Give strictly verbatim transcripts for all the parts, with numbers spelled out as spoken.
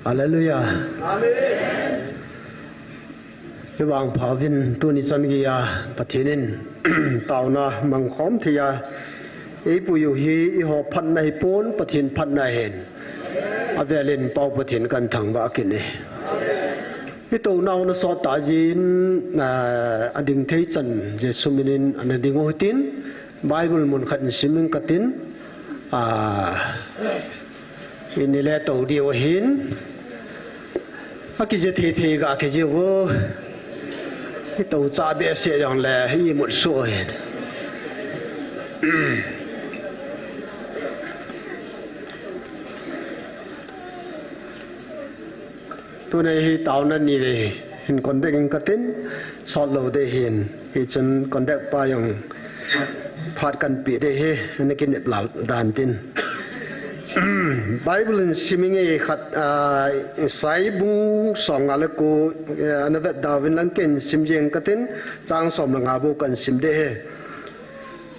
Hallelujah. Amen. Hivang phauvin tuni chan geiya Pathen in taona mangkhom theiya eipui u hi eiho phatna hipon, Pathen phatna ahin. Avelin Pau Pathen kathangvah kit e. Itounau nasot tah jeh in, ah, ading thei chan Jesu minin nading u hitin, Bible mun khat in sim inge katin, ah, ini le tou diu ahin, akije thei thei ga kije vo, itou cha behseh jongle imut soh ahin. Tuni hi taona ni vei hin conduct inge katin, sot lou ding ahin, hichun conduct pa jong phat kahin pe ding ahi, ana kinep lou dan tin. Bible in sim inge khat, ah, Isaiah bung som nga le ko, eh, ana vetda uvin lang ken sim jeng katin, chang som le nga bou kahin sim ding ahi.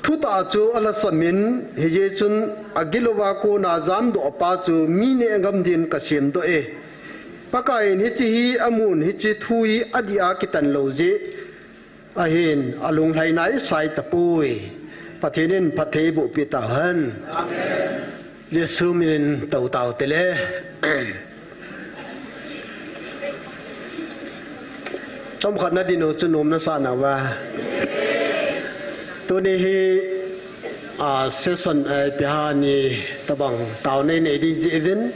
Thutah chu alhasam in, hijeh chun agilouva kona jamdoh pa chu mi neh ngam din kasemdoh e. Pakai in hiche hi amun, hiche thu hi adih a kitan lou jeh ahin, alunglhaina isai tapoi. Pathen in phatthei eiboh peh tauhen. Amen. Jesu minin tou tau tele. Chomkhat nadin u chu nom nasa nauva. Tuni hi, ah, session, eh, ipi ham ni tabang taona nei ding jeh uvin,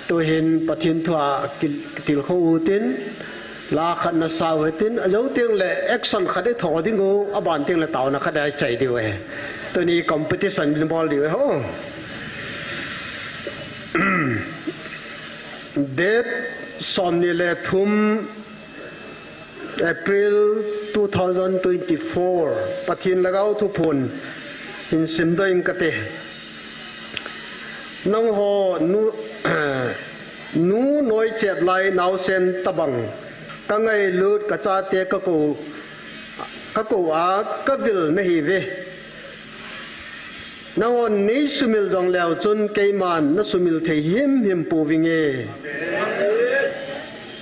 tuhin Pathen thu a ki-, kitilkhou utin, la khat nasa uhitin, ajou teng le action khat itho ding u, aban teng le taona khat ichai diu ahi. Tuni competition ibol diu ahi ho. Date som ni le thum April two thousand twenty-four, Pathen Lhagao Thuphon hin simdoh inge kate. Nangho nu, nu noichep lai naosen tabang kangailut, kachate kakou, kakou a kavil nahiuve. Nanghon neisumil jongleu chun keiman nasumil thei himhim pouvinge.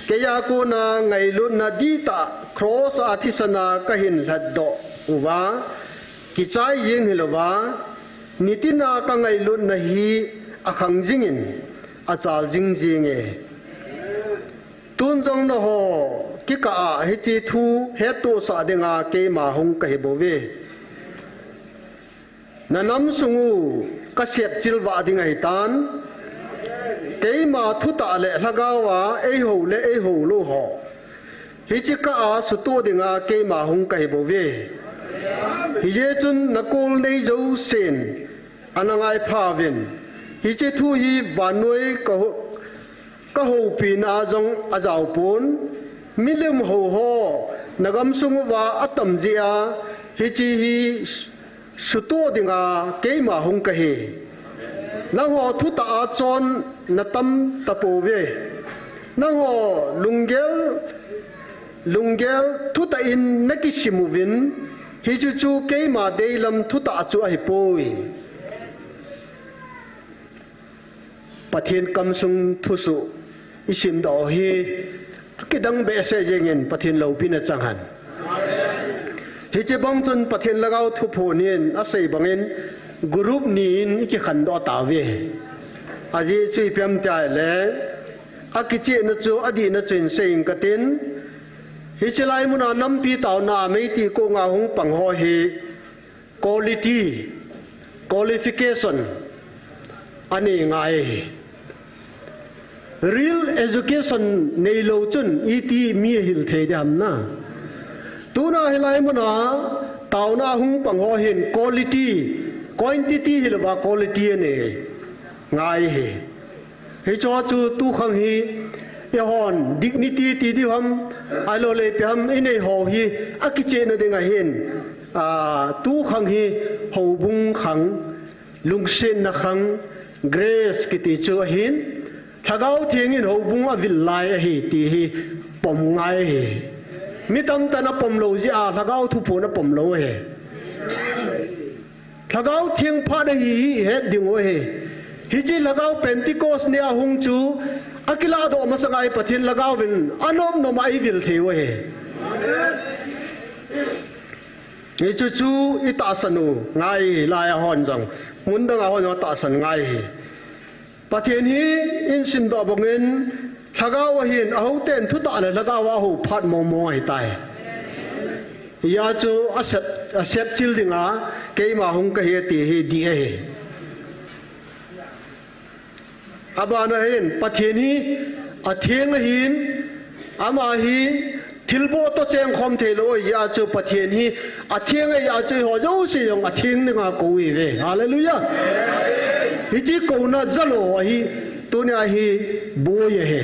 Keija kona ngailutna dihtah cross a thisan a kahin lhatdoh uva, kichai jeng hilouva, nitina kangailutna hi akhang jingin, achal jing jinge. Tun jong nangho kikah a hiche thu hettohsah dinga keima hung kahi bouve. Nanam sung u kasepchil vah ding ahitan. Keima thutah le lhagao a eihou le eihou lou ho hiche kah a sutoh dinga keima hung kahi bouve. Hijeh chun nakol nei jousen ana ngaiphauvin. Hiche thu hi vannoi kahou-, kahoupina a jong ajaopon. Milim hou ho, nagamsung uva atam jeh a hiche hi sutoh dinga keima hung kahi. Nangho thutah a chonna tam tapouve. Nangho lunggel, lunggel thutah in nakisim uvin, hichu chu keima deilam thutah chu ahipoi. Pathen kamsung thusoh isimdoh hi akidang behseh jengin Pathen loupina chang hen. Hiche bang chun Pathen Lhagao Thuphon in asei bangin group ni in ikikhandoh tauve. Ajeh chu ipi ham itile, akichehna chu adihna chu hin sei inge katin, hiche lai muna nampi taona a Meitei konga hung pang ho hi quality, qualification anei ngai. Real education neilou chun iti mi ahil thei ding ham na. Tuna hilai muna taona hung pang ho hin quality, quantity hilouva quality anei ngai hi. Hicheho chu tukhang hi eihon dignity ti diu ham, ahilouleh ipi ham inei ho hi akichehna ding ahin, ah, tukhang hi houbung khang, lungsetna khang, grace kiti chu ahin, Lhagao Theng in houbung avil lai ahi ti hi pom ngai ahi. Mi tamtah in apom lou jeh a Lhagao Thuphon apom lou ahi. Lhagao Theng phat ahi hi ihet diu ahi. Hiche Lhagao Pentecost ni a hung chu Akiladoh masanga hi Pathen lhagao vin anom nom a eivil thei u ahi. Hichu chu itahsan u ngai hi, hilaiya hon jong, mun danga hon jong atahsan ngai hi. Pathen hi ihin simdoh bangin, lhagao ahin, ahouten thutah le lhagao a hou phat mong mong ahitai. Hijeh chun asep, asep chil dinga, keima hung kahi ati hi dih ahi. Abana hin, Pathen hi atheng ahin, ama hi thilbol toh chengkhom theilou ahi jeh chun Pathen hi atheng ahi jeh chun eiho jouse jong atheng dinga akou ahiuve. Hallelujah. Hiche kouna jal u ahi, tunia hi boi ahi.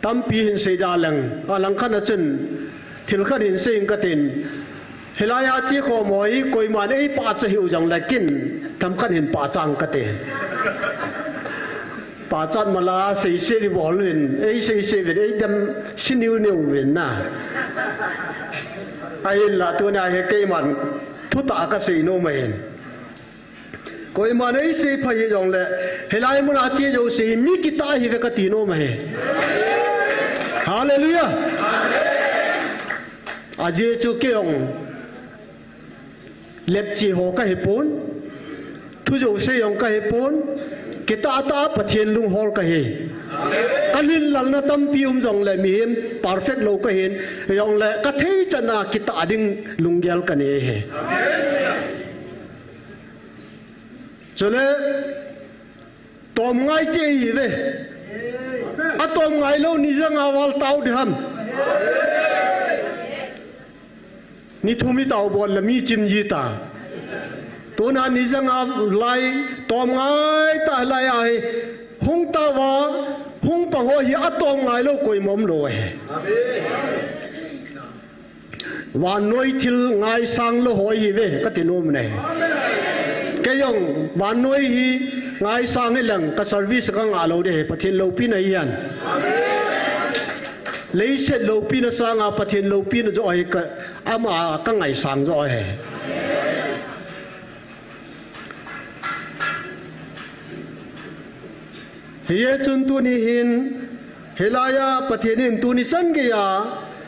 Tampi hin seida leng, alang khat a chun thil khat hin sei inge katin. Hilaiya chekhom ho hi koiman eipahcha hih u jongle kin themkhat hin pahcha inge kati. Pahcha mala seise ding bol uvin, eiseise uvin, eidem siniu niu uvin na. Ahinla tunia hi keiman thutah a kasei nom ahin. Koiman eiseipha hih jongle, hilai muna che jouse hi mi kitah ahiuve kati nom ahi. Hallelujah. Ajeh chu kei jong lepche ho kahipon, thu jouse jong kahipon, kitah tah a Pathen lunghol kahi. Kalhinlelna tampi um jongle mihem perfect lou kahin, jongle kathei chan a kitah ding lunggel kanei ahi. Chule, tomngai cheh ihiuve. Atomngai lou ni janga val tao ding ham. Ni thum itao bol le mi chim ji ta. Tuna ni janga lai tomngai tah lai ahi. Hung tauva, hung pang ho hi atomngai lou koima umlou ahi. Vannoi thil ngaisang lou ho ihiuve, kati nom ahi. Kei jong vannoi hi ngaisang hileng ka service kangah lou ding ahi, Pathen loupina ahin. Leiset loupina sanga Pathen loupina joh hi ka, ama kangaisang joh ahi. Hijeh chun tuni hin, hilaiya Pathen in tuni chan geiya,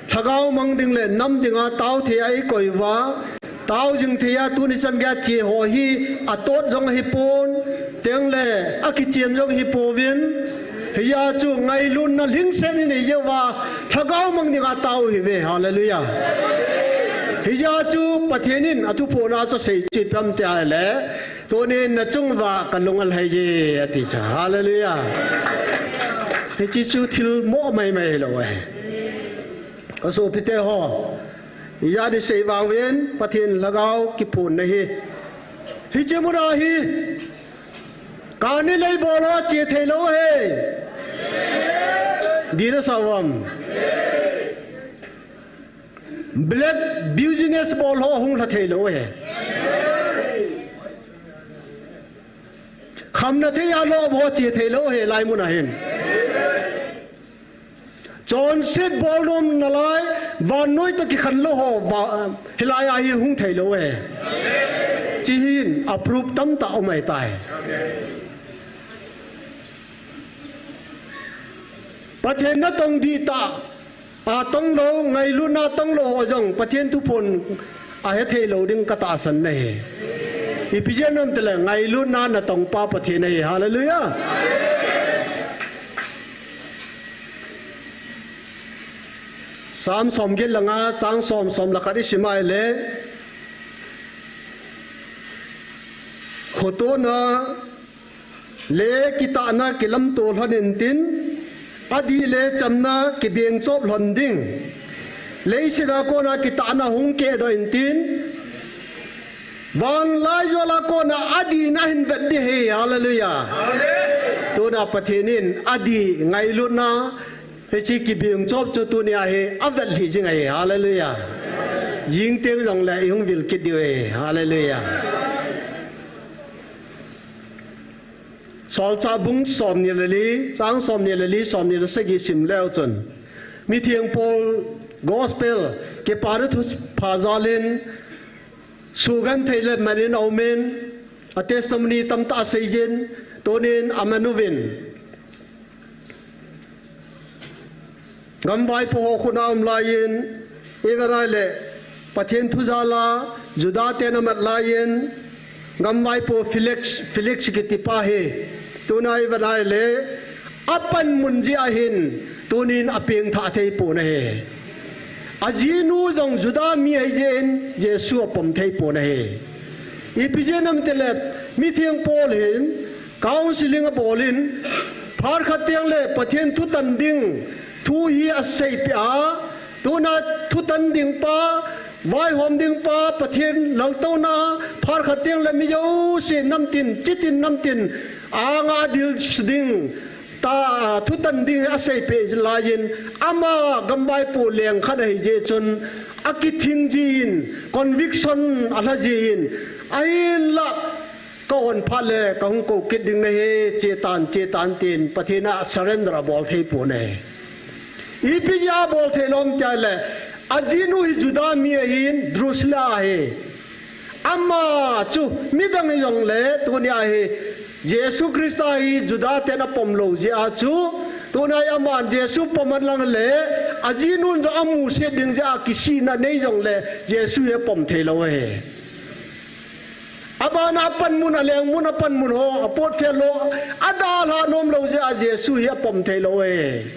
lhagao mang ding le nam dinga tao thei a eikoi uva, tao jing thei a tuni chan geiya che ho hi atot jong ahipon, tengle akichem jong ahipouvin, hijeh chun ngailutna lhingset in eijeh uva, lhagao mang dinga tao ihiuve, hallelujah. Hijeh chun Pathen in athuphon a chu asei chu ipi ham tia ahile, Tunin nachung uva kalung alhai e, ati chu. Hallelujah. Hiche chu thil mo maimai lou ahi. Kasopite ho. Ijat isei vang uvin, Pathen lhagao kiphonna hi. Hiche muna hi. Kani lei bol ho che thei lou ahi. Dina sa uvam. Black business bol ho hung lha thei lou ahi. Khamna thei a lou ho che thei lou ahi, hilai muna hin. Chonset bol nom nalai, vannoi toh kikhen lou ho, va, hilai a hi hung thei lou ahi. Hiche hin, approve tamtah um ahitai. Pathen natong dihtah. Atong lou, ngailutna atong lou ho jong, Pathen thuphon ahe thei lou ding katahsan ahi. Ipi jeh ham itile, ngailutna natong pa Pathen ahi. Hallelujah. Psalm som get le nga, chang som, som le khat isim a ahile. Khotona le kitahna kilamto lhon intin, adih le chamna kibeng chop lhon ding. Leiset a kona kitahna hung kehdoh intin, van laijol a kona adihna hin vet ding ahi, hallelujah. Tuna Pathen in adih ngailutna, hiche kibeng chop chu tunia hi avet lhih jing ahi, hallelujah. Jing teng jongle ihung vil kit diu ahi, hallelujah. Solchah bung somni le li, chang somni le li, somni le sagi sim leu chun. Mitheng Paul gospel, kipana thupha jal in, sugenthei le man in aumin, a testimony tamtah asei jin, tunin aman uvin. Gamvaipo ho khut a um laiyin, i vet a ahile, Pathen thu jal a, Juda ten amat laiyin, gamvaipo Felix, Felix kiti pa hi, tuna i vet a ahile, apanmun jeh a hin, tunin apengthah thei pon ahi. Ajinu jong Juda mi ahi jeh in, Jesu apom thei pon ahi. Ipi jeh ham itile, mitheng Paul hin, counseling abol in, phat khat teng le Pathen thutan ding, thu hi aseipeh a, tuna thutan ding pa, vaihom ding pa, Pathen laltouna, phat khat teng le mi jouse namtin, chitin namtin, anga dil ding, ta, thutan ding aseipeh laiyin, ama gamvaipo leng khat ahi jeh chun, akithing jin, conviction alha jin, ahinla, ka on phat le, ka hung kou kit ding nahi, che tan, che tan tin, Pathen a surrender abol thei pon ahi. Ipi jeh a abol thei lou ham itile, ajinu hi Juda mi ahin, Drusilla ahi. Ama chu, midang hijongle, tunia hi, Jesu Christa hi Juda ten apom lou jeh a chu, tunia hi aman Jesu pom alang le, ajinun jong amusit ding jeh a kisihna nei jongle, Jesu hi apom thei lou ahi. Abana apanmun, alengmun, apanmun ho, apotphel ho, adalhah nom lou jeh a Jesu hi apom thei lou ahi.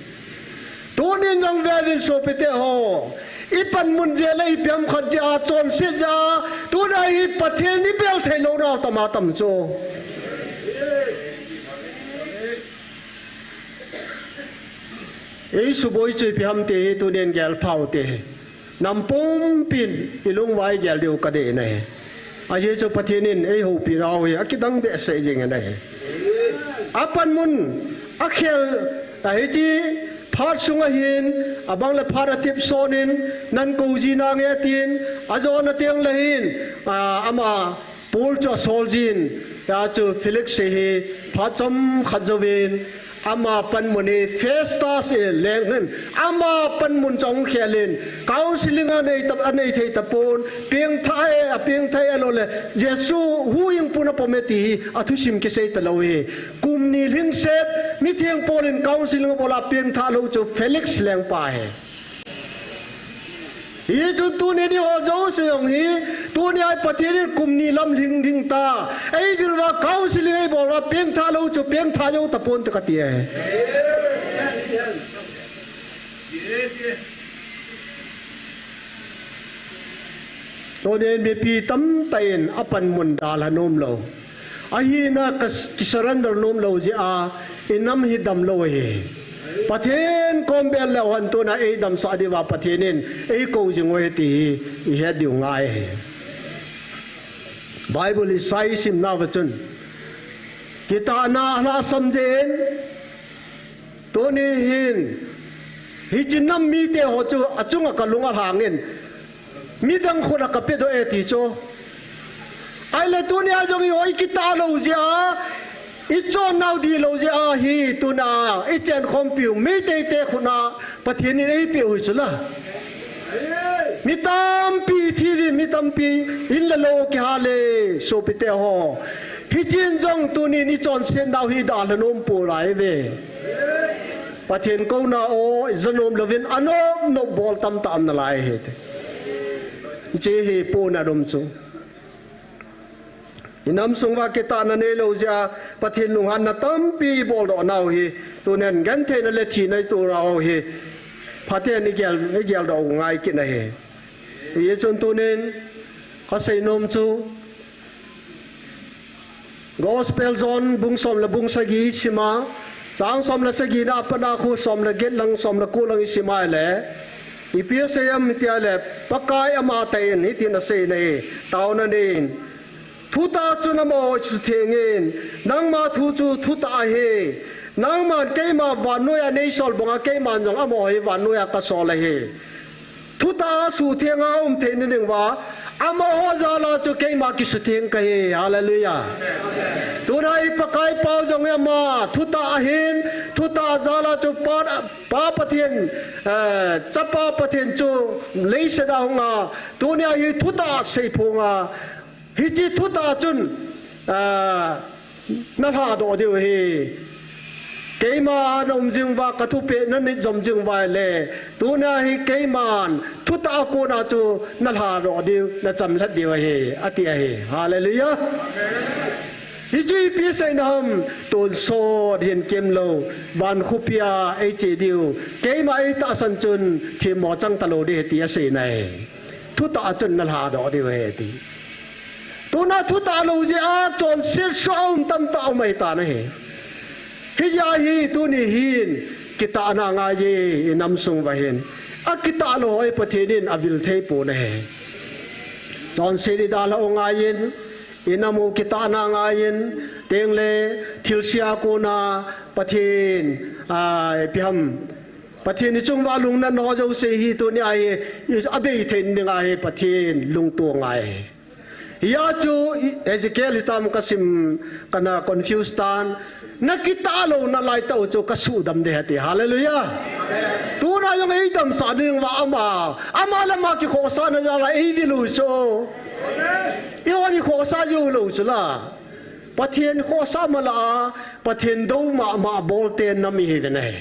Tunin jong veuvin sopite ho, i panmun jeh le ipi ham khat jeh a, chonset jeh a, tuna hi Pathen i bel thei lou nau tam a tam chu. Ei suboi chu ipi ham ti hi tunin gel pha u hite. Nam pumpin i lungvai gel diu ka deina ahi. Ajeh chu Pathen in ei houpi nau hi akidang behseh jeng ahi. Apanmun, akhel, ahi chi, phat sunga hin, abang le phat atep son in, nan kou ji nange tin, ajona teng le hin, a, ama, Paul chu asol jin, tia chu Felix hi phat chomkhat jouvin, ama panmun hi Festus in leng in, ama panmun chu ahung khel in, counseling anei ta, anei thei tapon, pengthah e, apengthah e lou le, Jesu huhhingpu in apom e ti hi, athusim kisei talou ahi. Kum ni lhingset, mitheng Paul in counseling abol a pengthah lou chu Felix lengpa ahi. Hichun tuni eiho jouse jong hi, tunia hi Pathen in kum ni lam lhing lhing ta. Ei vil uva counseling ei bol uva pengthah lou chu pengthah jou tapon te kati ahi. Tunin mipi tamtah in apanmun dalha nom lou. Ahina ka s-, ki surrender nom lou jeh a, i nam hi dam lou ahi. Pathen kom bel leu hen tuna ei damsah diuva Pathen in ei kou jing u ahi ti hi i het diu ngai ahi. Bible i sai i sim nauva chun, kitahna alhahsam jeh in, tuni hin, hiche nam mite ho chu achunga ka lung alhang in, midang khut a ka pedoh e ti chu. Ahile tunia jong eiho i kitah lou jeh a, i chon nau dih lou jeh a hi, tuna i chenkhompiu Meitei te khut a Pathen in eipeh u hi chu la. Mi tampi thi ding, mi tampi in le lou kihal e, sopite ho. Hichun jong tunin i chonset nau hi dalha nom pou lai ve. Pathen kouna o, i ja nom louvin, anom nom bol tamtah um nalai ahi. Hiche hi pohnat um chu. I nam sung uva kitahna neilou jeh a, Pathen lunghanna tampi i boldoh nau hi, tunin gentheina le thina i toh nau hi, Pathen in i gel, i geldoh u ngai kit ahi. Hichun tunin, ka sei nom chu, Gospel John bung som le bung sagi i sim a, chang som le sagina a pat a khu som le get lang som le ko lang i sim a ahile, ipi asei ham iti ahile, Pakai amatah in hitin asei in ahi, taona nei in. Thutah chun amaho sutheng in, nangma thu chu thutah ahi, nangman keima vannoi a nei sol banga keiman jong amaho hi vannoi a ka sol ahi. Thutah a sutheng a um theina ding uva, amaho jal a chu keima kisutheng kahi. Hallelujah. Tuna i Pakai pau jong ama thutah ahin, thutah jal a chu Pa, Pa Pathen, eh, Chapa Pathen chu leiset a hung a, tunia hi thutah seiphong a, hiche thutah chun, Ah, na lhadoh diu ahi. Keima na um jing uva, ka thupeh na nit jom jing uva ahile, tuna hi keiman thutah a kona chu na lhadoh diu, na chamlhat diu ahi, ati ahi. Hallelujah. Hichu ipi seina ham, tonsot hin kemlou, van khopi a eiche diu, keima eitahsan chun themmo chang talou ding ahi ti aseina ahi. Thutah a chun na lhadoh diu ahi ati. Tuna thutah lou jeh a chonset soh a um tamtah um ahitan ahi. Hijeh a hi tuni hin kitahna angai e, inam sung uva hin. Akitah lou ho hi Pathen in avil thei pon ahi. Chonset idalhah u angaiyin, inam u kitahna angaiyin, tengle thilse a kona Pathen, ah, ipi ham, Pathen i chung uva lungnatna ho jouse hi tunia hi, i, abei thei ding ahi, Pathen lungtup angai. Hia chu, i, Ezekiel hitam kasim, kana confuse tan. Na kitah louna laitah u chu ka suhdam ding ahi ati. Hallelujah. Tuna jong eidamsah ding uva ama, ama le ama kikhohsahna jal a eivil u chu. Eihon ikhohsah jiu lou chu la. Pathen khohsah ma la a, Pathen dou mama bolte nam ihiuvin ahi.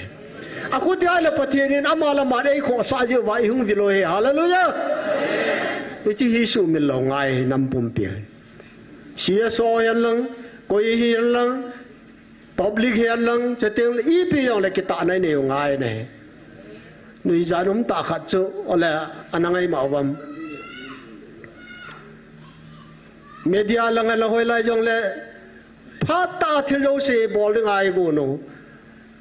Akhuti ahile Pathen in ama le ama eikhohsah jiu va ihung vil u ahi. Hallelujah. Hiche hi sumil lou ngai nam pumpi. C S O hihen lang, koi hihen lang, public hihen lang, chuteng le ipi jong le kitahna inei u ngai ahi. Nuijat um tah khat chu, ole, ana ngai ma uvam. Media lang a la hoilai jong le, phatah a thil jouse bol ding a igon u.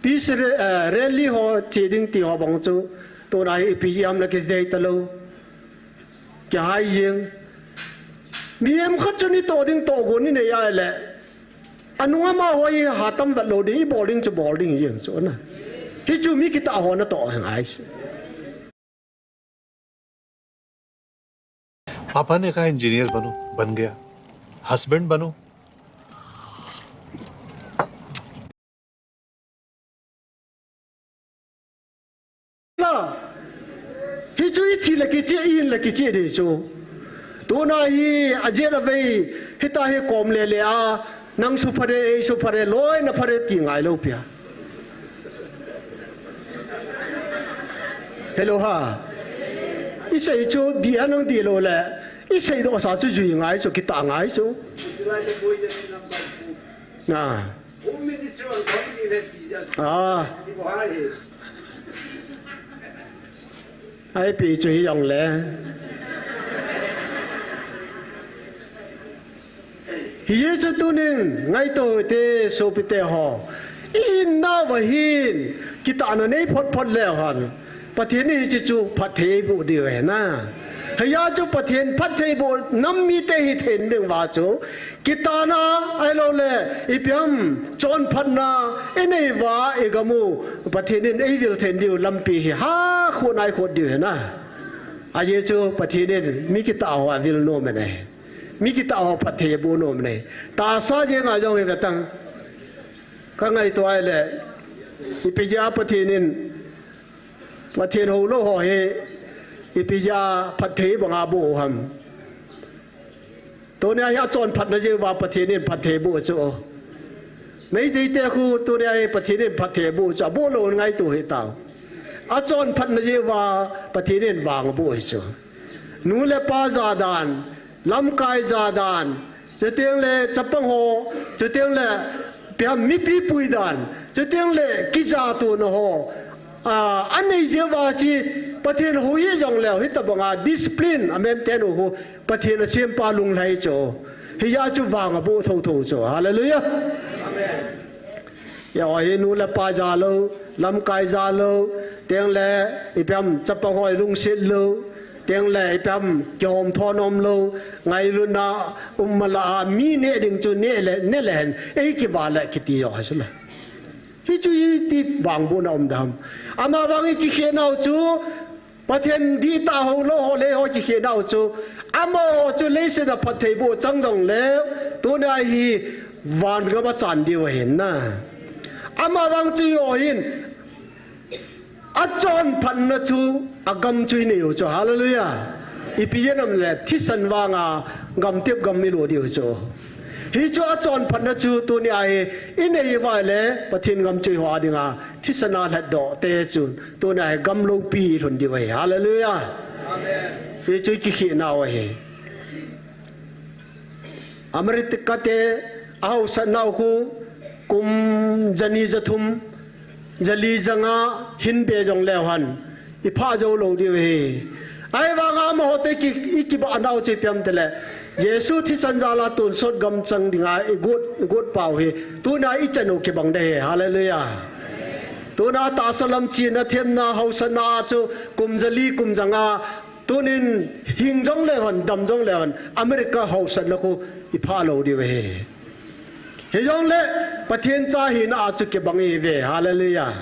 Peace ra-, eh, rally ho che ding ti ho bang chu, tuna hi ipi jeh ham na kidei talou. Kihai jeng. Mihem khat chun itoh ding tohgon inei a le. Anung ama ho hi hatam vet lou ding, ibol ding chu bol ding jeng chu na. Hichu mi kitah ho natoh ngai chu. पापा ने कहा, "इंजीनियर बनो, बन गया। हस्बैंड बनो।" La, hichu ithi le kiche, ihin le kiche ding chu. Tuna hi, ajet avei, hitia hi kom le le a, Nang su phare, ei su phare, loina phare ti ngai lou pia. Hello ha. Isei chu di a nang di lou le. Isei doh sa chu jui ngai chu, kitah ngai chu. Na. Ah. Ai pi chu hi jong le. Hiche tunin ngaito te sopite ho. I innau va hin kitahna nei phot phot leu hen. Pathen in hiche chu phatthei eiboh diu ahi na. Hijeh chun Pathen phatthei boh nam mite hi thei ding uva chu. Kitahna ahilou le ipi ham chonphatna inei uva igam u. Pathen in eivil thei diu lampi hi hakhu nai khut diu ahi na. Ajeh chu Pathen in mi kitah ho avil nom e. Mi kitah ho phatthei aboh nom e. Tahsa jeng a jong hi ve tang. Ka ngaito a le. Ipi jeh a Pathen in, Pathen houlou ho hi, ipi jeh a phatthei banga aboh u ham. Tunia hi achonphatna jeh uva Pathen in phatthei aboh chu. Meitei te khu tunia hi Pathen in phatthei aboh chu. Aboh lou ngaito hih tau. Achonphatna jeh uva Pathen in vang aboh hi chu. Nu le pa jadan, lamkai jadan, chuteng le chapang ho, chuteng le ipi ham mipi puidan, chuteng le kijatona ho. A, anei jeh uva chu Pathen hou hi jong leu, hitabanga discipline a maintain u khu Pathen asempa lunglhai chu. Hijeh chun vang aboh thotho chu. Hallelujah. Amen. Eiho hi nu le pa ja lou, lamkai ja lou, teng le ipi ham chapang ho lungset lou, teng le ipi ham kihom thon um lou, ngailutna um ma la a mi neh ding chu neh le, neh le hen, ei kiva le kiti jo ha sula. Hichu iti vangbohna um dem. Ama vang i kikhenau chu, Pathen dihtah houlou ho le ho kikhenau chu, amaho chu leiset a phatthei boh chang jongle, tunia hi van gam a chan diu ahin na. Ama vang chu eiho hin, achonphatna chu, agam chu inei u chu. Hallelujah. Ipi jeh ham le, thisan vanga, gamtep gam ilo diu chu. Hichu achonphatna chu tunia hi inei uva ahile Pathen gam chu eiho dinga thisan a lhatdoh te chun tunia hi gam loupi lhun diu ahi. Hallelujah. Hichu ikikhehna u ahi. America te ahaosatnau khu kum jani jathum jali janga hin be jongleu hen, iphah jou lou diu ahi. Ahivanga amaho te ki, ikibahnau chu ipi ham itile, Jesu thisan jal a tonsot gamchang dinga igot, igot pau hi tunia ichan u kibang ding ahi. Hallelujah. Tunia tahsa lam chena themna haosatna chu kum jali kum janga tunin hing jongleu hen, dam jongleu hen, America haosatna khu iphah lou diu ahi. Hijongle Pathen cha hina a chu kibang ihiuve. Hallelujah.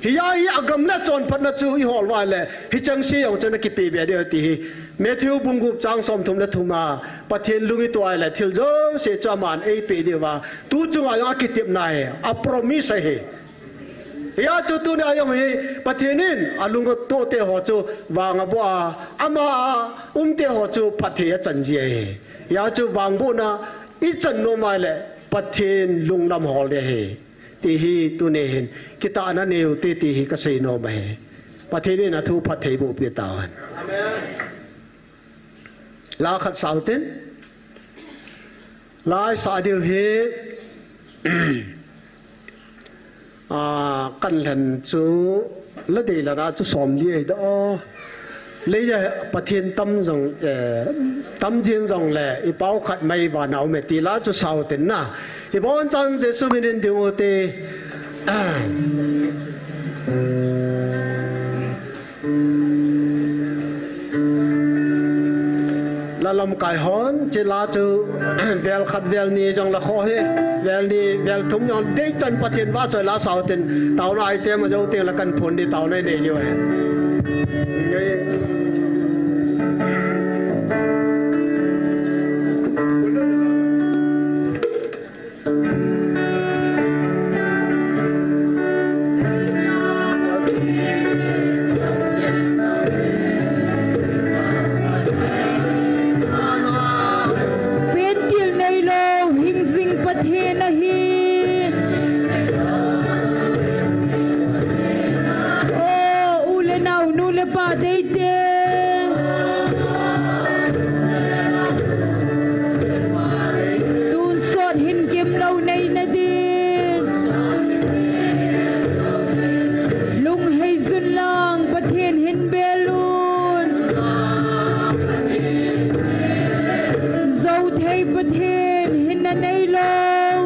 Hia hi agam le chonphatna chu ihol uva ahile hichengse jong chu ana kipe be diu ti hi. Matthew bung gup chang somthum le thum a Pathen lung itoh ahile thil jouse chu aman eipeh diu ahi. Tu chunga jong akitepna ahi, apromise ahi. Hia chu tunia jong hi Pathen in alungtoh te ho chu vang aboh a, ama a um te ho chu phatthei achan ji ahi. Hia chu vangbohna ichan nom ahile Pathen lunglam hol ding ahi. Ti hi tuni hin kitahna neiu hite ti hi kasei nom ahi. Pathen in athu phattheiboh peh tauhen. La khat sa u hitin. La isah diu hi, a, kan lhen chu la dei lana chu somli ahi doh. Leija Pathen tam jong, eh, tam jing jongle ipao khat mai vana um e ti la chu sa u hitin na. Ibonchauvin Jesu minin ding u hite. La lamkai hon, hiche la chu vel khat vel ni jong la khoh hih, vel ni vel thum jong deichan Pathen vahchoi la sa u hitin, taona item ajou teng la kan phon ding, taona inei diu ahi. Pentil neilou, hingjing Pathen ahi. O, u le nao, nu le pa deite. Tonsot hin kimlou neina din. Lunghei jun lang Pathen hin bel un. Jou thei Pathen hinna neilou.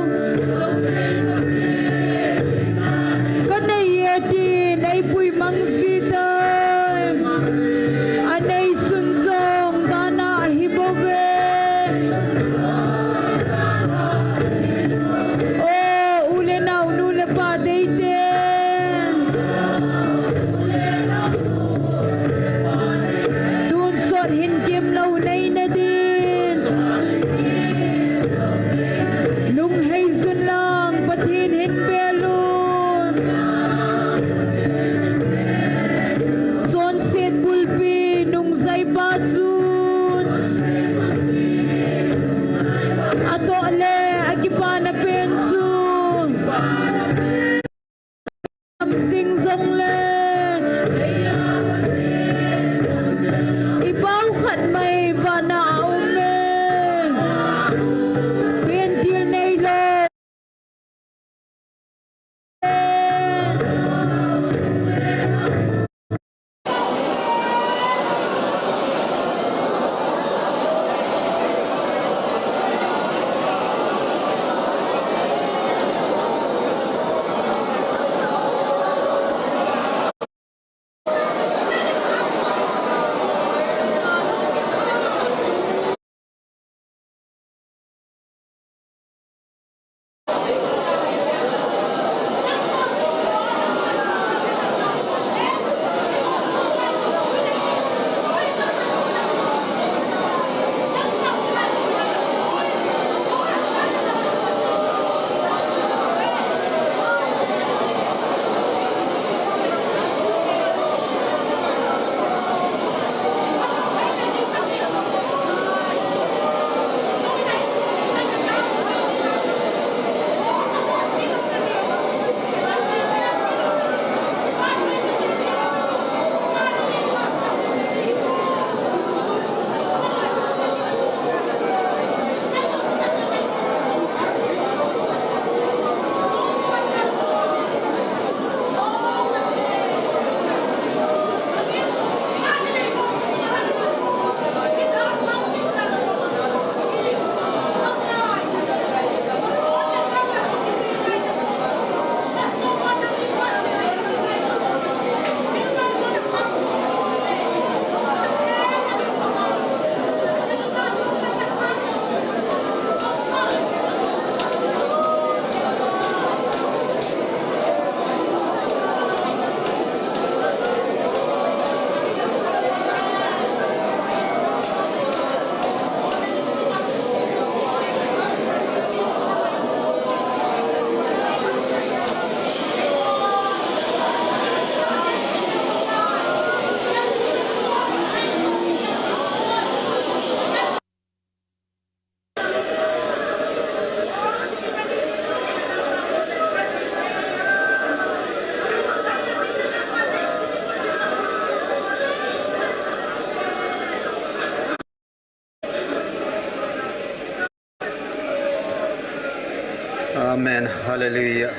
Amen. Hallelujah.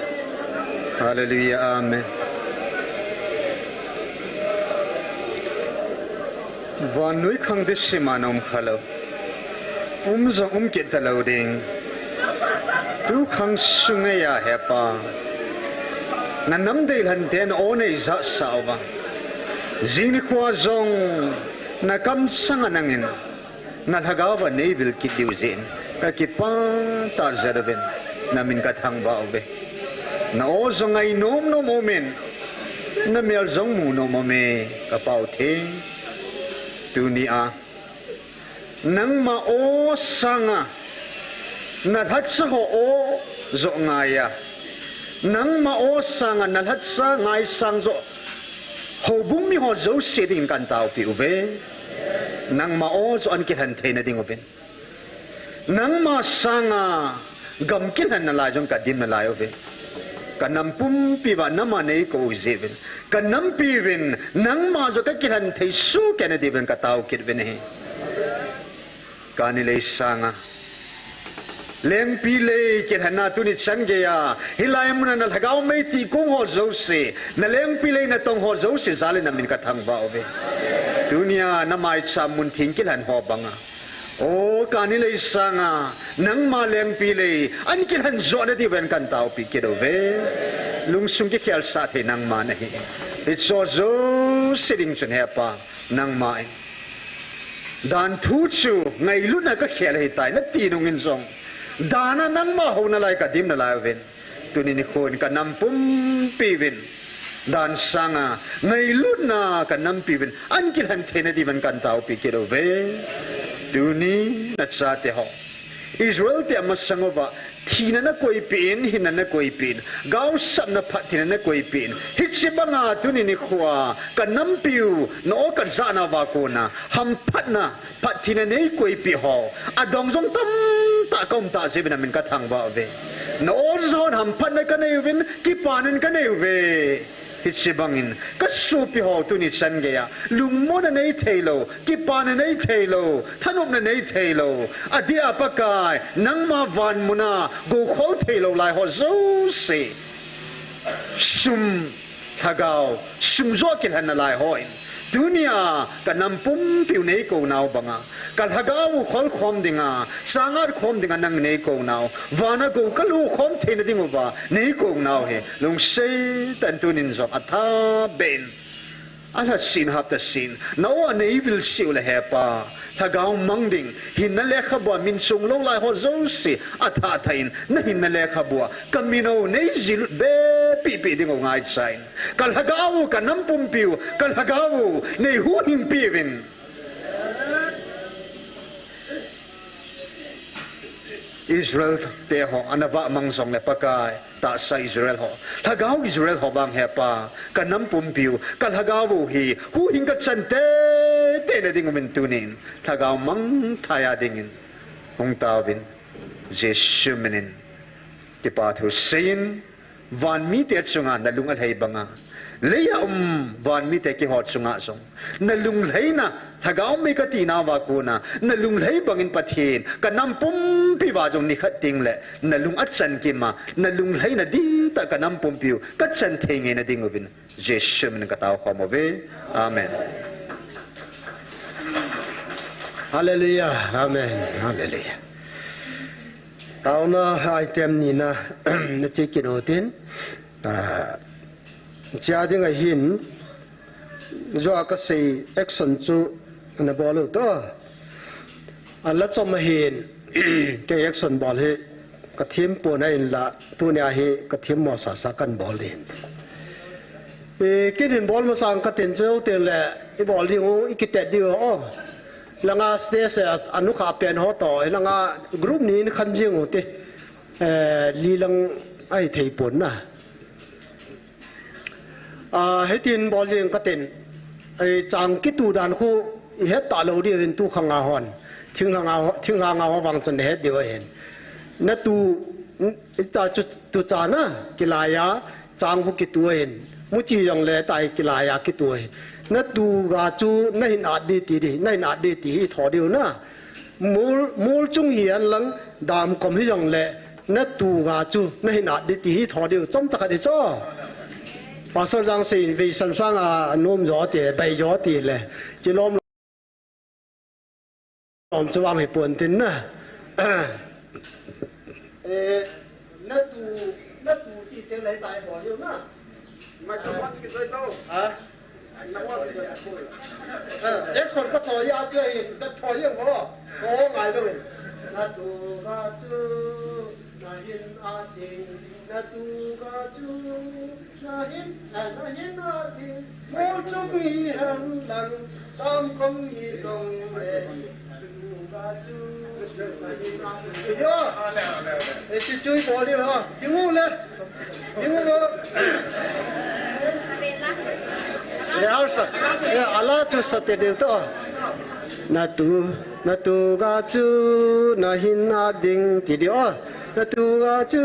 Hallelujah. Amen. Vannoi khang thusim a na um khalou. Um jong um kit talou ding. Tu khang sung a He Pa, na nam deilhen te na aw nei jahsah uva, jing nikho jong na kamsang a nangin na lhagao va nei vil kit diu jeh in ka kipah tah jeh uvin na min ka thangvah uve. Na aw jong ngai nom nom um in, na mel jong mu nom um e, ka Pa u Pathen. Tuni a nangma aw sanga na lhacha ho aw jo ngai a, nangma aw sanga na lhacha ngaisang jo houbung mi ho jouse dingin kan taopi uve. Nangma aw jo an kilhen theina ding uvin, nangma sanga gam kilhen nalai jong ka dim nalai uve. Ka nam pumpi uva nangma nei kou jeh uvin, ka nampi uvin nangma jo ka kilhen thei soh kei na diuvin ka tao kit uvin ahi. Kani lei sanga lengpi lei kilhenna tuni chan geiya hilai muna na lhagao mei ti kong ho jouse, na lengpi lei na tong ho jouse jal in na min ka thangvah uve. Tunia na maicham mun thing kilhen ho banga, o kani lei sanga nangma lengpi lei an kilhen jo na diuvin kan taopi kit uve. Lungsung kikhelsah thei nangma nahi. Hicho jouse ding chun He Pa, nangma in dan thu chu ngailutna ka khel ahitai na ti nungin jong, dan a nangma hou nalai ka dim nalai uvin, tuni nikho in ka nam pumpi uvin dan sanga ngailutna ka nampi uvin an kilhen theina diuvin kan taopi kit uve. Tuni na chate ho Israel te amasang uva thina na koipeh in, hinna na koipeh in, gaosapna phattheina na koipeh in, hiche banga tuni nikho a ka nampiu na aw ka jahna uva kona hamphatna phattheina nei koipeh ho adong jong tamtah ka um tah jeh uvin na min ka thangvah uve. Na aw jahon hamphatna ka nei uvin, kipana ka nei uve. Hiche bangin ka sopi ho tuni chan geiya lungmonna nei theilou, kipana nei theilou, thanopna nei theilou, adeh a Pakai nangma van muna goukhol theilou lai ho jouse, sum, lhagao, sum jo kilhen nalai hon, tunia ka nam pumpiu nei kou nau banga, ka lhagao u khol khom dinga, changat khom dinga nang nei kou nau, vana gou ka lu khom theina diuva nei kou nau hi lungset tah in tunin jong athabeh in, alhasen haptasen, na aw a nei vil seh u le He Pa, lhagao mang ding, hinna lekhabua min chunglou lai ho jouse athah thah in, na hinna lekhabua ka min u nei jilut be pehpeh diu ngaicha in, ka lhagao u, ka nam pumpiu, ka lhagao u nei huhhingpi uvin. Israel te ho ana vahmang jongle Pakai, tahsa Israel ho, lhagao Israel ho vang He Pa, ka nam pumpiu, ka lhagao u hi huhhing ka chan teitei na diuvin tunin lhagao mangthai a dingin hung taovin, Jesu minin kipa thu seiyin, vanmite chunga na lung alhai banga, leiya um vanmite keiho chunga jong na lunglhaina, lhagao mei ka tina uva kona na lunglhai bangin Pathen, ka nam pumpi uva jong nikhat tengle na lung achan kima, na lunglhaina dihtah ka nam pumpiu ka chan thei ngeina diuvin Jesu minin ka tao khom uve. Amen. Hallelujah. Amen. Hallelujah. Taona item nina na che kit utin, ah, chia ding ahin, jo a ka sei action chu na bol u to. A la chom ahin, kei action bol hi ka thim pon ahinla, tunia hi ka thim mo sasa kan bol ding. E, kei hin bol masang ka tin chu tengle, i bol diu, i kitet diu, o. Langa stage a, anukha pen ho to, langa group ni in khan jing u te. E, li lang ahi thei pon na. A, hitin bol jing ka tin. Ei, chang kitu dan khu i het talou diuvin tu khanga hon. Thinglhanga ho, thinglhanga ho vang chun na het diu ahin. Na tu, i ta chu, tu chana, kilaiya, chang khu kitu ahin. Muchi jongle tai kilaiya kitu ahin. Na tu ga chu na hin at di ti di, na hin at di ti hi tho diu na. Mol, mol chung hi an lang dam kom hi jongle, Natu ga chu nahin at ding ti hi tho diu chomcha khat hi chu. Pastor Jangsei in vei san sang a nom jo ti, bai jo ti le. Chi lom lom chu vang hi pon tin na. Eh, natu, natu ti te lai tai bo diu na. Ha? Ah, action ka thoi a chu ahi, ka thoi ang ho. Ho ngai lo in. Natu ga chu nahin at ding, natu ga chu nahin, ah, nahin at ding. Mol chung hihen lang, dam kong hi jong le. Natu ga chu nahin at ding. Yo. Eh, chu chu bol diu ha. Ding u le. Rehearsal. Eh, ala chu sa te diu to. Natu, natu ga chu nahin at ding ti diu. Natu ga chu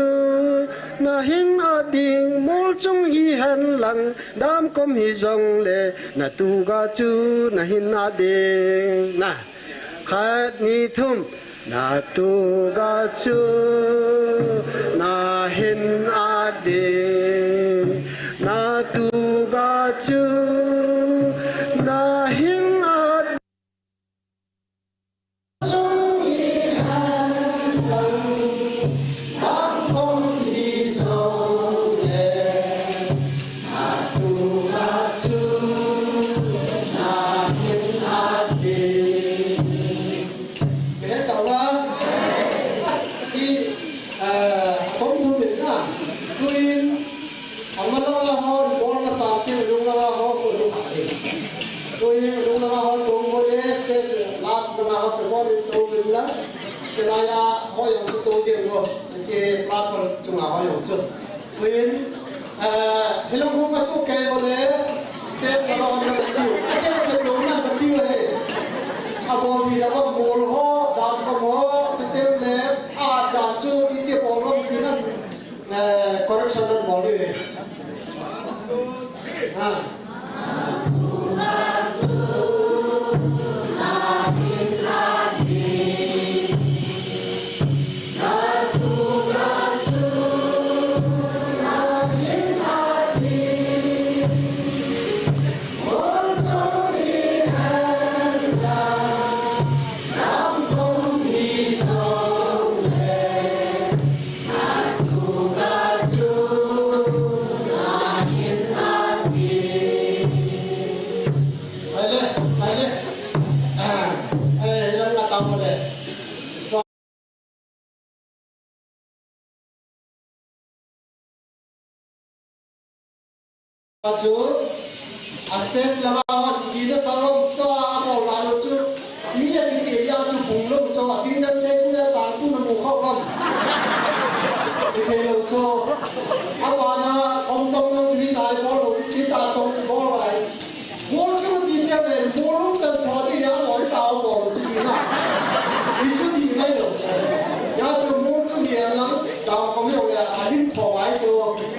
nahin at ding, mol chung hihen lang, dam kong hi jong le. Natu ga chu nahin at ding. Na. Khat, ni, thum. Natu ga chu nahin at ding, natu ga chu nahin at Kei tau a, si, eh, kom thum in na, tuin, ama langa hon, bol masa tin, lung langa hon, ko lung a e. Tuin, lung langa hon, tou mo e, stage, last langa hon, se mo e, tou mo la. Chilai a, ho yang su tou tin lo, se last hon, chunga ho yang su. Tuin, eh, hilang hu ma su kei bole, stage ma hon na tiu. Ake na tiu na tiu he. A bol di na bol ho, dam ko ho, tu tem le, a dam chu, iti bol ho, ti na, eh, correction na bol he. Ha. Hai le, hai le. Ah, eh, hilang na tamo le. Chu, a stage langa hon, ina salom to a bol a lo chu, mi a kiti a chu bung lo chu, a ting jan te ku ya chang tu na mu kho kam. Kithei lo chu, a pa na, om tong lo, ti tai bol lo, ti ta tong bol ai. Mol chu ti te le, mol chu chan tho ti ya, mol ta o mol ti na. Ni chu ti mai lo. Ya chu mol chu ni lang, ta ko mi le, a lim tho mai chu,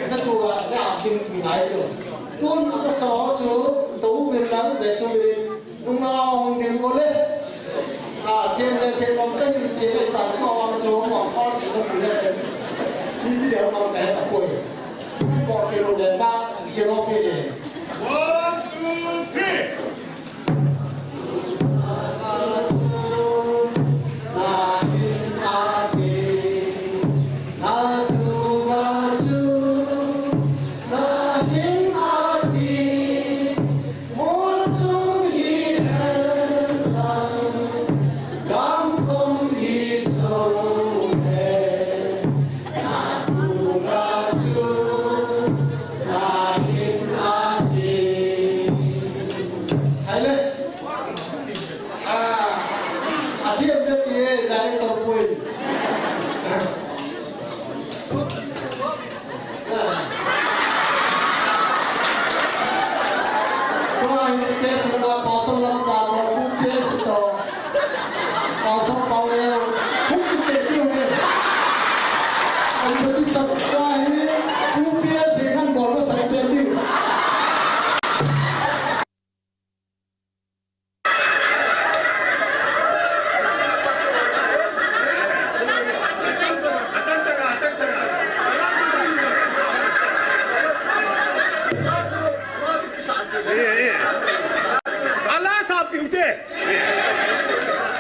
natu a, le a ding ti mai chu. Tun a ka so chu, to u min lang, le su min, nung na hong ding ko le. A, ken le, ken lom ka ni che le, ta ko wa chu, ko ko si ko le. Ni ti le, ko ka ta ko. Ko ke lo le, ma, che lo ke le. One, two, three.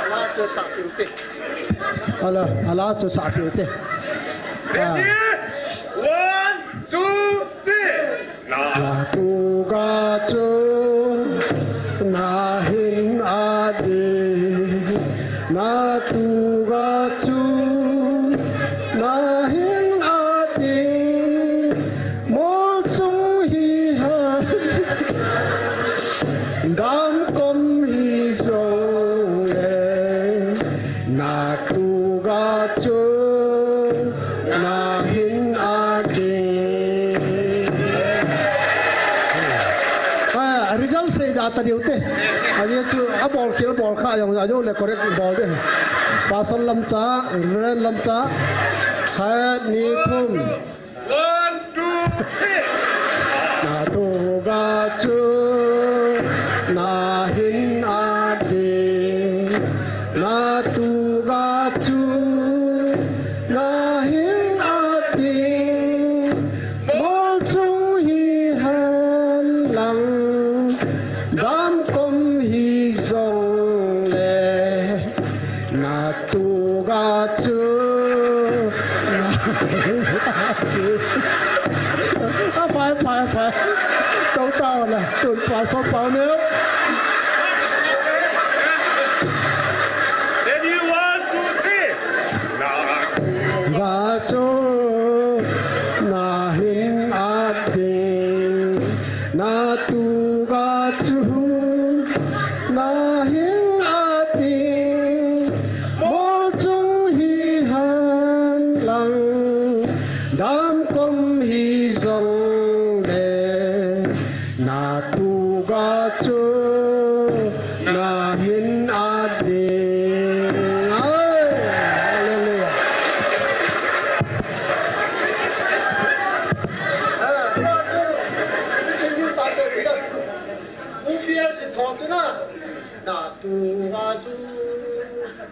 Ala chu sa piu te. Ala, ala chu sa piu te. Ready? Ah. One, two, three. Na tuga chu na hin a ding, na tuga chu na hin a ding, mol chung hi ha, dam kom hi jong le, na tuga chu na hin a ding. Ah, result sei da ta diu te. Ajeh chu a bol khel bol kha jong, a jong le correct bol de. Pastor Lamcha, Reverend Lamcha, khat, ni, thum. One, two, three. Na tuga chu na hin a ding, na tuga chu na hin a ding, mol chung hi hen lang, dam kom hi jong le, na tuga chu na. A, phai, phai, phai. Tau tau le, tun Pastor Pauneo. Ready, one, two, three. Na tuga chu na hin a ding, na tuga chu na hin a ding, mol chung hi hen lang, dam kom hi jong le, na tuga chu na hin a ding. Ai, hallelujah. Ah, tuga chu, U P S thon chu na, na tuga chu,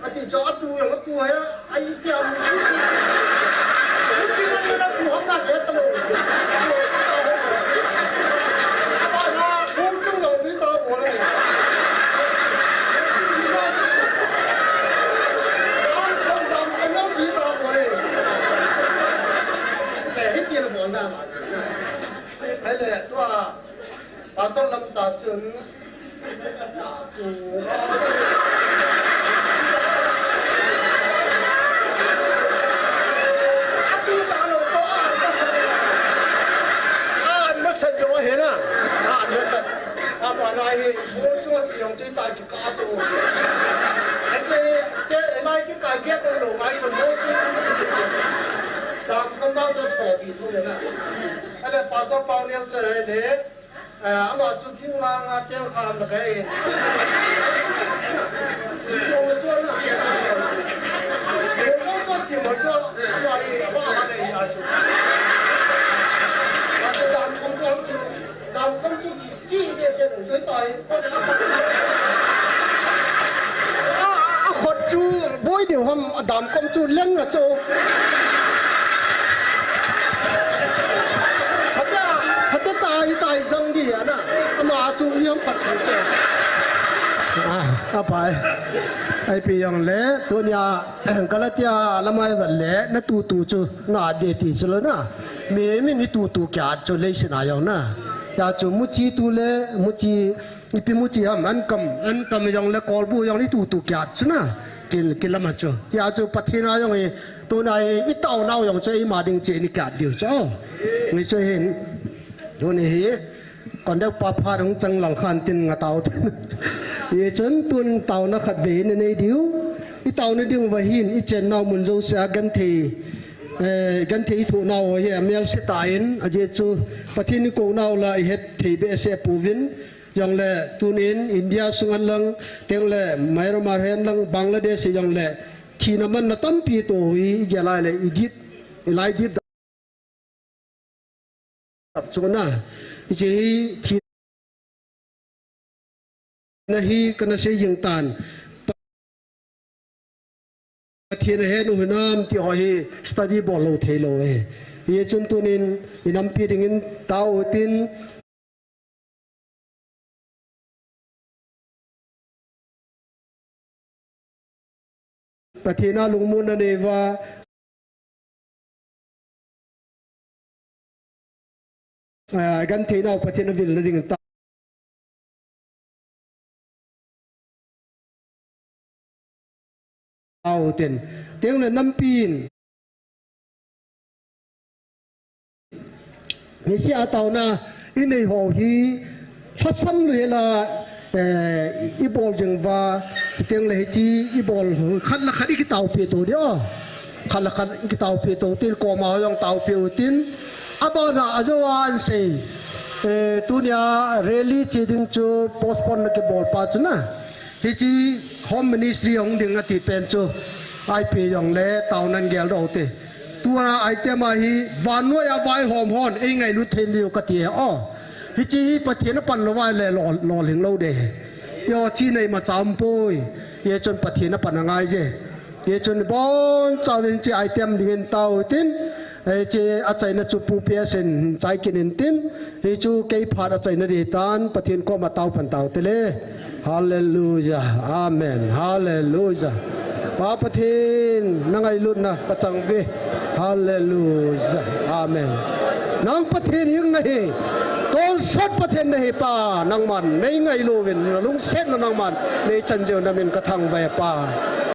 ati chu a tu jong a tu hai a, ai piam. U P S na tu ham na ke ta lo. Ba na, u chu jong tu ta bo le. Dam, dam, dam, dam, tu ta bo le. Eh, hi ti lo bo na ma. Hai le, tua. Pastor Lamcha chun, na tuga. A tu ta lo to a, a an masat jo he na. A an masat. A ba na hi, mo chu ti jong ti ta ki ka chu. A che, ste, na ki ka ge ko lo ngai chu mo chu. Ka ko ma chu tho bi thu le na. Ale Pastor Pauneo chu le. Eh, ama chu thing lang a cheng kham na kai. Mo chu na. Mo chu si mo chu. Ama i, ama ama nei a chu. A chu dam kom chu chu. Dam kom chu ki chi be se chu tai. A, a, a khut chu boi deu ham, a dam kom chu leng a chu. Phate, phate tai, tai jang di ana. Ama chu i ham phat chu. A, a pai. Ai pi jong le, tunia, Galatia lama i vet le, na tutu chu, na de ti chu lo na. Mi, mi ni tutu kia chu leiset a jong na. Ya chu muchi tu le, muchi Ipi muchi ham, an kam, an kam jong le kolbu jong le tutu kiat chu na. Kin, kin lama chu. Tia chu Pathen a jong i, tuna i, i taonau jong chu eima ding chu ni kiat diu chu. Ni chu hin. Tuni hi. Kon deu pa pha dong chang lang khan tin nga tao. I chun tun taona khat ve na nei diu. I taona ding va hin, i chennau mun jouse a genthei. Eh, genthei i thunau hi, a mel se ta in, a je chu Pathen i konau la i het thei behseh pouvin. Jong le tunin India sunga lang, teng le Myanmar hen lang, Bangladesh jong le, thina manna tampi to hi, i gel lai le, i dit, i lai dit dap chu na, i che hi, thina hi, kana sei jing tan. Pathen a het u hinam ti ho hi study bol lou thei lou e. Hichun tunin i nampi dingin tao tin. Pathen a lungmonna neiva, ah, genthei nau Pathen a vilna ding ta. Au tin. Tengle nampin. Hiche a taona inei ho hi lhasam lou hela, eh, ibol jing uva, tengle hiche ibol khat le khat ikitaopi to ding o. Khat le khat ikitaopi to tin, koma jong taopi u tin. Abana ajo a ansei. Eh, tunia rally che ding chu postpone na kibol pa chu na. Hiche Home Ministry hung ding ati pen chu, ipi jongle taonan geldoh u te. Tua item a hi vannoi a vaihom hon eingailut thei diu kati e o. Hiche hi Pathen a pan lou vai le lol, lolhing lou de. Yo chi nei ma cham poi. Hichun Pathen a pan angai je. Hichun bonchauvin hiche item dingin tao tin. Hiche achaina chu Pu P S in chai kit in tin, hichu kei phat achaina ding tan, Pathen koma tao pan tao te le. Hallelujah. Amen. Hallelujah. Pa Pathen, na ngailutna kachang ve. Hallelujah. Amen. Nang Pathen hing nahi. Tonsot Pathen nahi Pa, nangman nei ngailu uvin, na lungsetna nangman nei chan jeh u na min kathangvah e Pa.